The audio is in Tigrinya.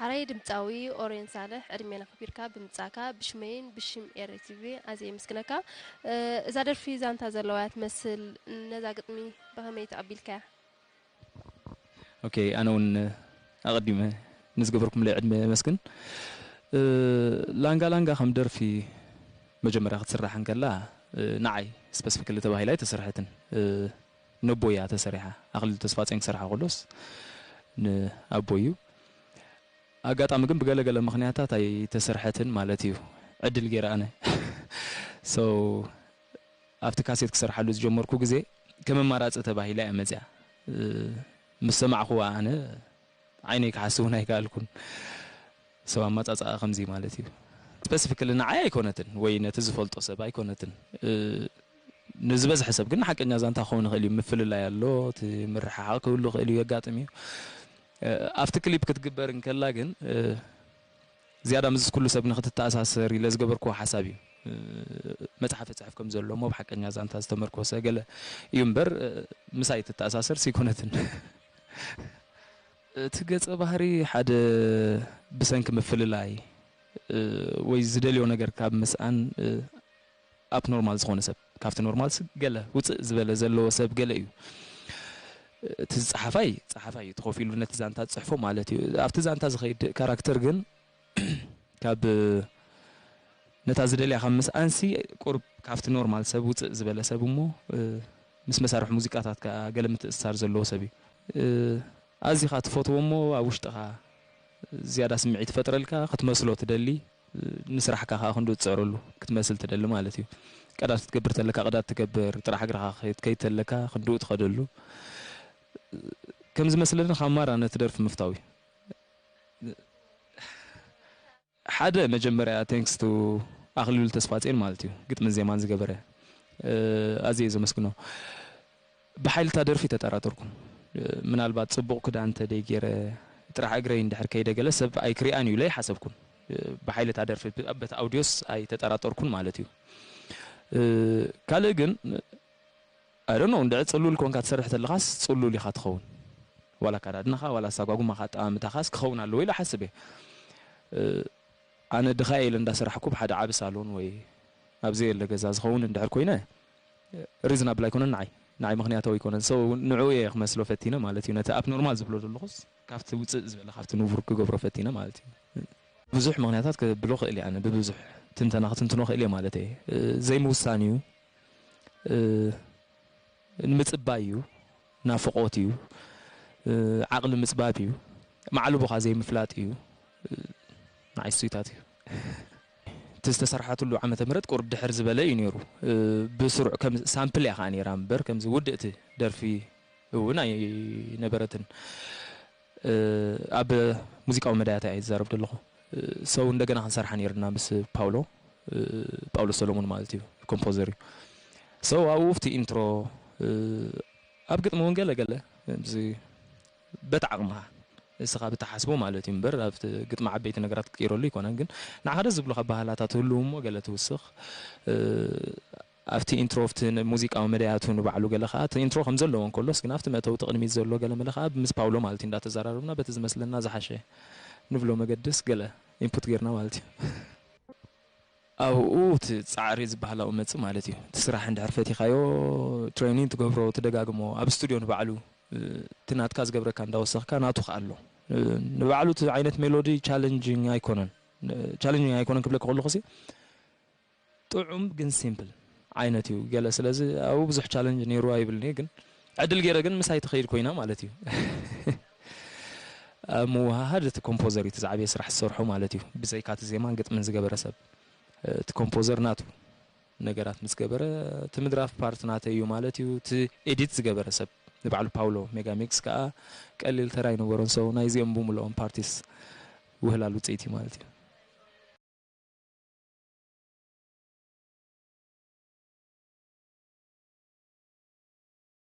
ኣራይ ድምፃዊ ኦሬን ሳልሕ፣ ዕድሜና ኣኽቢርካ ብምጻእካ ብሽመይን ብሽም ኤሪ ቲቪ ኣዝየ የመስግነካ። እዛ ደርፊ ዛንታ ዘለዋ እያ ትመስል። ነዛ ግጥሚ ብኸመይ ተቐቢልካያ? ኦኬ፣ ኣነ እውን ኣቐዲመ ንዝገበርኩምለይ ዕድመ የመስግን። ላንጋ ላንጋ ከም ደርፊ መጀመርያ ክትስራሕ እንከላ ንዓይ ስፐሲፊክሊ ተባሂላ ኣይተሰርሐትን። ነቦያ ተሰሪሓ። ኣኽሊሉ ተስፋጼን ክሰርሓ ከሎስ ንኣቦዩ። ኣጋጣሚ ግን ብገለገለ ምኽንያታት ኣይተሰርሐትን ማለት እዩ። ዕድል ገይረ ኣነ። So ኣብቲ ካሴት ክሰርሓሉ ዝጀመርኩ ግዜ ከም ኣማራፂ ተባሂላ እያ መፅያ። ምስ ሰማዕኹዋ ኣነ ዓይነይ ክሓስውን ኣይከኣልኩን። So ኣማፃፅኣ ከምዚ ማለት እዩ። ስፐሲፊክሊ ንዓይ ኣይኮነትን ወይ ነቲ ዝፈልጦ ሰብ ኣይኮነትን። ንዝበዝሐ ሰብ ግን ሓቀኛ ዛንታ ክኸውን ይኽእል እዩ። ምፍልላይ ኣሎ፣ እቲ ምርሕሓቕ ክህሉ ይኽእል እዩ፣ የጋጥም እዩ። ኣብቲ ክሊፕ ክትግበር እንከላ ግን ዝያዳ ምስ ኩሉ ሰብ ንክትተኣሳሰር ኢለ ዝገበርክዎ ሓሳብ እዩ። መፅሓፍ እፅሕፍ ከም ዘሎ እሞ ብሓቀኛ ዛንታ ዝተመርኮሰ ገለ እዩ እምበር ምሳይ ትተኣሳሰር ስይኮነትን። እቲ ገፀ ባህሪ ሓደ ብሰንኪ ምፍልላይ ወይ ዝደልዮ ነገር ካብ ምስኣን ኣብ ኖርማል ዝኾነ ሰብ ካብቲ ኖርማል ገለ ውፅእ ዝበለ ዘለዎ ሰብ ገለ እዩ። እቲ ፃሓፋይ ፃሓፋይ እዩ፣ ተኸፊሉ ነቲ ዛንታ ዝፅሕፎ ማለት እዩ። ኣብቲ ዛንታ ዝኸይድ ካራክተር ግን ካብ ነታ ዝደልያ ካብ ምስኣንሲ ቁርብ ካብቲ ኖርማል ሰብ ውፅእ ዝበለ ሰብ እሞ ምስ መሳርሒ ሙዚቃታት ከዓ ገለ ምትእስሳር ዘለዎ ሰብ እዩ። ኣዚኻ ትፈትዎ እሞ ኣብ ውሽጥኻ ዝያዳ ስምዒት ይፈጥረልካ፣ ክትመስሎ ትደሊ፣ ንስራሕካ ከዓ ክንዱ ትፅዕረሉ ክትመስል ትደሊ ማለት እዩ። ቀዳት ክትገብር ተለካ ቀዳት ትገብር፣ ጥራሕ እግርኻ ክትከይድ ተለካ ክንድኡ ትኸደሉ። ከም ዝመስለኒ ካብ ማራ ነቲ ደርፊ ምፍታው እዩ። ሓደ መጀመርያ ቴንክስ ቱ ኣኽሊሉ ተስፋጼን ማለት እዩ፣ ግጥምን ዜማን ዝገበረ ኣዝየ ዘመስግኖ። ብሓይሊ እታ ደርፊ ተጠራጠርኩ። ምናልባት ጽቡቕ ክዳን ተደይ ገይረ ጥራሕ እግረይ እንድሕር ከይደ ገለ ሰብ ኣይክሪኣን እዩ ኢለ ኣይሓሰብኩን። ብሓይሊ እታ ደርፊ በቲ ኣውድዮስ ኣይተጠራጠርኩን ማለት እዩ። ካልእ ግን I don't know እንድዒ ጽሉል ኮንካ ትሰርሕ ተለኻስ ጽሉል ኢኻ ትኸውን። ዋላ ኣከዳድናኻ ዋላ ኣሳጓጉማኻ ኣጠማምታኻስ ክኸውን ኣለዎ ኢለ ሓስብ እየ። ኣነ ድኻ ኢለ እንዳሰራሕኩ ብሓደ ዓቢ ሳሎን ወይ ኣብ ዘየለ ገዛ ዝኸውን እንድሕር ኮይነ ሪዝናብል ኣይኮነን ንዓይ ንዓይ ምኽንያታዊ ኣይኮነን። So ንዕኡ እየ ክመስሎ ፈቲነ ማለት እዩ። ነቲ ኣብ ኖርማል ዝብሎ ዘለኹስ ካብቲ ውፅእ ዝበለ ካብቲ ንቡር ክገብሮ ፈቲነ ማለት እዩ። ብዙሕ ምኽንያታት ክብሎ ክእል እየ ኣነ ብብዙሕ ትንተና ክትንትኖ ክእል እየ ማለት እየ። ዘይምውሳን እዩ። ንምጽባይ እዩ፣ ናፍቖት እዩ፣ ዓቕሊ ምጽባብ እዩ፣ ማዕልቦኻ ዘይምፍላጥ እዩ። ንዓይ እሱይታት እዩ። እቲ ዝተሰርሓትሉ ዓመተ ምህረት ቁሩብ ድሕር ዝበለ እዩ ነይሩ። ብስሩዕ ከም ሳምፕል እያ ከዓ ነይራ እምበር ከምዚ ውድእቲ ደርፊ እውን ኣይነበረትን። ኣብ ሙዚቃዊ መዳያት እየ ዝዛረብ ዘለኹ። ሰው እንደገና ክንሰርሓ ነይርና ምስ ፓውሎ ጳውሎ ሰሎሞን ማለት እዩ ኮምፖዘር እዩ። ሰው ኣብኡ ኣብቲ ኢንትሮ ኣብ ግጥሚ እውን ገለ ገለ እዚ በቲ ዓቕምኻ እስኻ ብትሓስቦ ማለት እዩ እምበር ኣብቲ ግጥሚ ዓበይቲ ነገራት ክትቅይረሉ ኣይኮነን። ግን ንዓኻ ደስ ዝብሉኻ ባህላታት ህልው እሞ ገለ ትውስኽ ኣብቲ ኢንትሮ ኣብቲ ሙዚቃዊ መዳያቱ ንባዕሉ ገለ ከዓ እቲ ኢንትሮ ከም ዘለዎ እንከሎስ ግን ኣብቲ መእተውቲ ቅድሚት ዘሎ ገለ መለ ከዓ ምስ ፓውሎ ማለት እዩ እንዳተዘራረብና በቲ ዝመስለና ዝሓሸ ንብሎ መገድስ ገለ ኢንፑት ጌርና ማለት እዩ። ኣብኡ እቲ ፃዕሪ ዝበሃል ኣብኡ መፅእ ማለት እዩ። እቲ ስራሕ እንድሕር ፈቲኻዮ ትሬኒንግ ትገብሮ ትደጋግሞ ኣብ ስቱድዮ ንባዕሉ እቲ ናትካ ዝገብረካ እንዳወሰኽካ ናቱ ከዓ ኣሎ። ንባዕሉ እቲ ዓይነት ሜሎዲ ቻለንጂንግ ኣይኮነን። ቻለንጂንግ ኣይኮነን ክብለካ ከለኹ ሲ ጥዑም ግን ሲምፕል ዓይነት እዩ ገለ ስለዚ ኣብኡ ብዙሕ ቻለንጅ ነይሩ ኣይብልን እየ ግን ዕድል ገይረ ግን ምሳይ ትኸይድ ኮይና ማለት እዩ። ኣብ ምውሃሃድ እቲ ኮምፖዘር እዩ እቲ ዝዓበየ ስራሕ ዝሰርሖ ማለት እዩ። ብዘይካ እቲ ዜማን ግጥምን ዝገበረ ሰብ እቲ ኮምፖዘር ናቱ ነገራት ምስ ገበረ እቲ ምድራፍ ፓርት ናተይ እዩ ማለት እዩ። እቲ ኤዲት ዝገበረ ሰብ ንባዕሉ ፓውሎ ሜጋሚክስ ከዓ ቀሊል ተራ ኣይነበሮን። ሰው ናይዚኦም ብምልኦም ፓርቲስ ውህላል ውፅኢት እዩ ማለት እዩ።